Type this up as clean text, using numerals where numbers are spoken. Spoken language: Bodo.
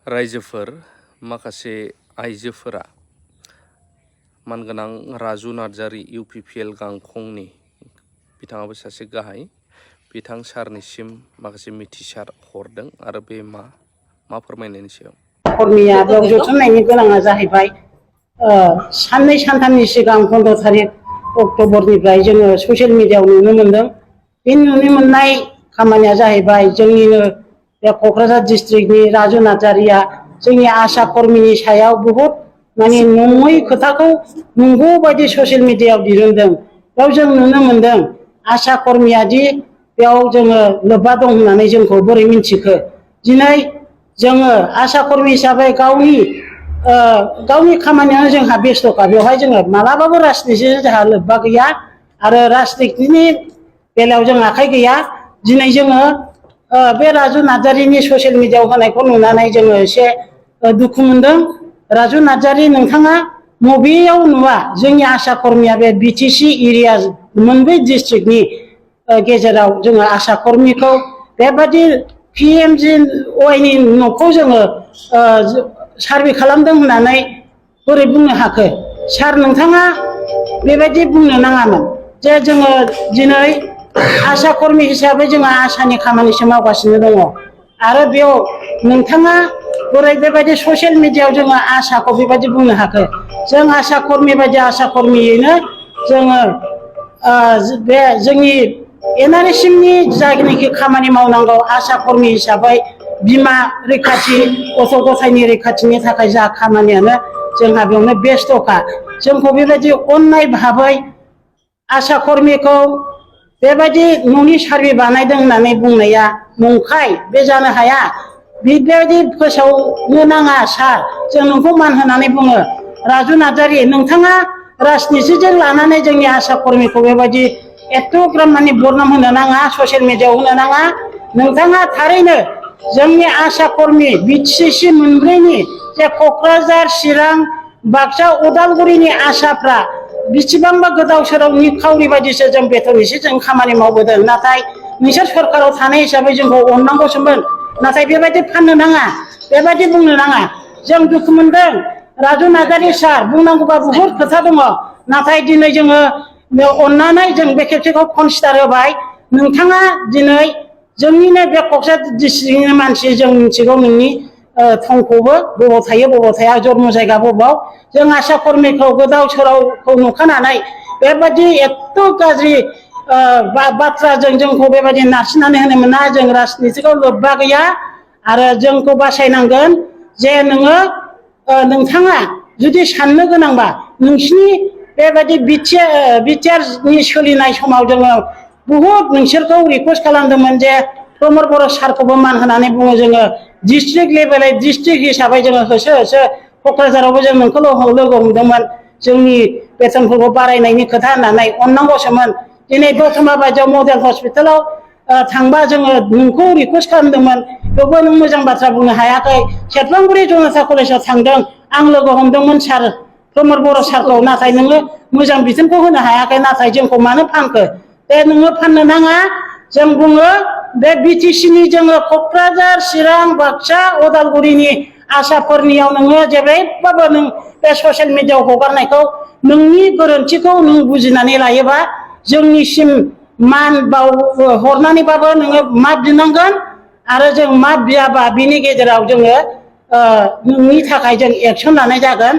रायजोफोर माखासे आइजोफोरा मानगोनां राजु नार्जारि UPPL गांखंनि बिथाङाबो सासे गाहाय बिथां सारनिसिम माखासे मिथिसार हरदों आरो बे मा फोरमायनायनि सायाव कर्मिया बेयाव जथुमनायनि गोनाङा जाहैबाय साननै सानथामनि सिगां 15 तारिख अक्ट'बरनिफ्राय जोङो ससियेल मिडियायाव नुनो मोनदों। बे नुनो मोननाय खामानिया जाहैबाय जोंनिनो बे क'क्राझार डिस्ट्रिक्टनि राजु नार्जारिया जोंनि आशा कर्मिनि सायाव बहुत माने नङै खोथाखौ नंगौ बायदि ससियेल मिडियायाव दिहुनदों। बेयाव जों नुनो मोनदों आशा कर्मिया दि बेयाव जोङो लोब्बा दं होननानै जोंखौ बोरै मिन्थिखो। दिनै जोङो आशा कर्मि हिसाबै गावनि खामानियानो जोंहा बेस्थ'खा बेवहाय जोङो मालाबाबो राजनितिजों जोंहा लोब्बा गैया आरो राजनितिनि बेलायाव जों आखाइ गैया। दिनै जोङो बे राजु नार्जारिनि ससियेल मिडियायाव होनायखौ नुनानै जोङो एसे दुखु मोनदों। राजु नार्जारि नोंथाङा मबेयाव नुवा जोंनि आशा कर्मिया बे BTC एरिया मोनब्रै डिस्ट्रिक्टनि गेजेराव जोङो आशा कर्मिखौ बेबादि PMGY न'खौ जोङो सार्भे खालामदों होननानै बोरै बुंनो हाखो। सार नोंथाङा बेबायदि बुंनो नाङामोन जे जोङो दिनै आशा कर्मि हिसाबै जोङो आशानि खामानिसो मावगासिनो दङ आरो बेयाव नोंथाङा बोरै बेबायदि ससियेल मिडियायाव जोङो आशाखौ बेबायदि बुंनो हाखो। जों आशा कर्मि बायदि आशा कर्मियैनो जोङो बे जोंनि NRSM नि जायनाखि खामानि मावनांगौ आशा कर्मि हिसाबै बिमा रैखाथि गथ' गथायनि रैखाथिनि थाखाय जा खामानियानो जोंहा बेयावनो बेस्थ'खा। जोंखौ बेबायदि अननाय भाबै आशा कर्मिखौ बेबायदि न'नि सार्भे बानायदों होननानै बुंनाया नंखाय बे जानो हाया। बेबायदि फोसावनो नाङा सार जों नोंखौ मान होनानै बुङो। राजु नार्जारि नोंथाङा राजनितिजों लानानै जोंनि आशा कर्मिखौ बेबायदि एथ'ग्राम माने बदनाम होनो नाङा ससियेल मिडियायाव होनो नाङा। नोंथाङा थारैनो जोंनि आशा कर्मि BTC मोनब्रैनि जे क'क्राझार चिरां बाक्सा उदालगुरिनि आशाफ्रा बेसेबांबा गोदाव सोराव निखावरि बायदिसो जों बेथन एसे जों खामानि मावबोदों। नाथाय नोंसोर सरकाराव थानाय हिसाबै जोंखौ अननांगौसोमोन। नाथाय बेबायदि फाननो नाङा बेबायदि बुंनो नाङा। जों दुखु मोनदों राजु नार्जारि सार बुंनांगौबा बुहुद खोथा दङ। नाथाय दिनै जोङो अननानै जों बे खेबसेखौ कनसिडार होबाय। नोंथाङा दिनै जोंनिनो बे क'क्राझार डिस्ट्रिक्टनि मानसि जों मिथिगौ नोंनि थंखौबो बबाव थायो बबाव थाया जन्म जायगा बबाव। जों आशा कर्मिखौ गोदाव सोरावखौ नुखानानै बेबायदि एथ' गाज्रि बाथ्राजों जोंखौ बेबायदि नारसिननानै होनो मोना। जों राजनितिखौ लोब्बा गैया आरो जोंखौ बासायनांगोन जे नोंथाङा जुदि साननो गोनांबा नोंसिनि बेबायदि बिटिआरनि सोलिनाय समाव जोङो बुहुद नोंसोरखौ रिकुवेस्ट खालामदोंमोन जे प्रमद बर' सारखौबो मान होनानै बुङो जोङो डिस्ट्रिक्ट लेभेलै डिस्ट्रिक्ट हिसाबै जोङो होसो क'क्राझारावबो जों नोंखौ लोगो हमदोंमोन जोंनि बेथनफोरखौ बारायनायनि खोथा होननानै अननांगौसोमोन। दिनै दतमा बायदियाव मडेल हस्पिटालाव थांबा जोङो नोंखौ रिकुवेस्ट खालामदोंमोन बेवबो नों मोजां बाथ्रा बुंनो हायाखै। सेरफांगुरि जनता कलेजाव थांदों आं लोगो हमदोंमोन सार प्रमद बर' सारखौ। नाथाय नोङो मोजां बिथोनखौ होनो हायाखै। नाथाय जोंखौ मानो फानखो बे नोङो फाननो नाङा। जों बुङो बे BTC नि जोङो क'क्राझार चिरां बाक्सा उदालगुरिनि आसाफोरनियाव नोङो जेरैबाबो नों बे ससियेल मिडियायाव हगारनायखौ नोंनि गोरोन्थिखौ नों बुजिनानै लायोबा जोंनिसिम मान हरनानैबाबो नोङो माफ बिनांगोन आरो जों माफ बियाबा बिनि गेजेराव जोङो नोंनि थाखाय जों एक्सन लानाय जागोन।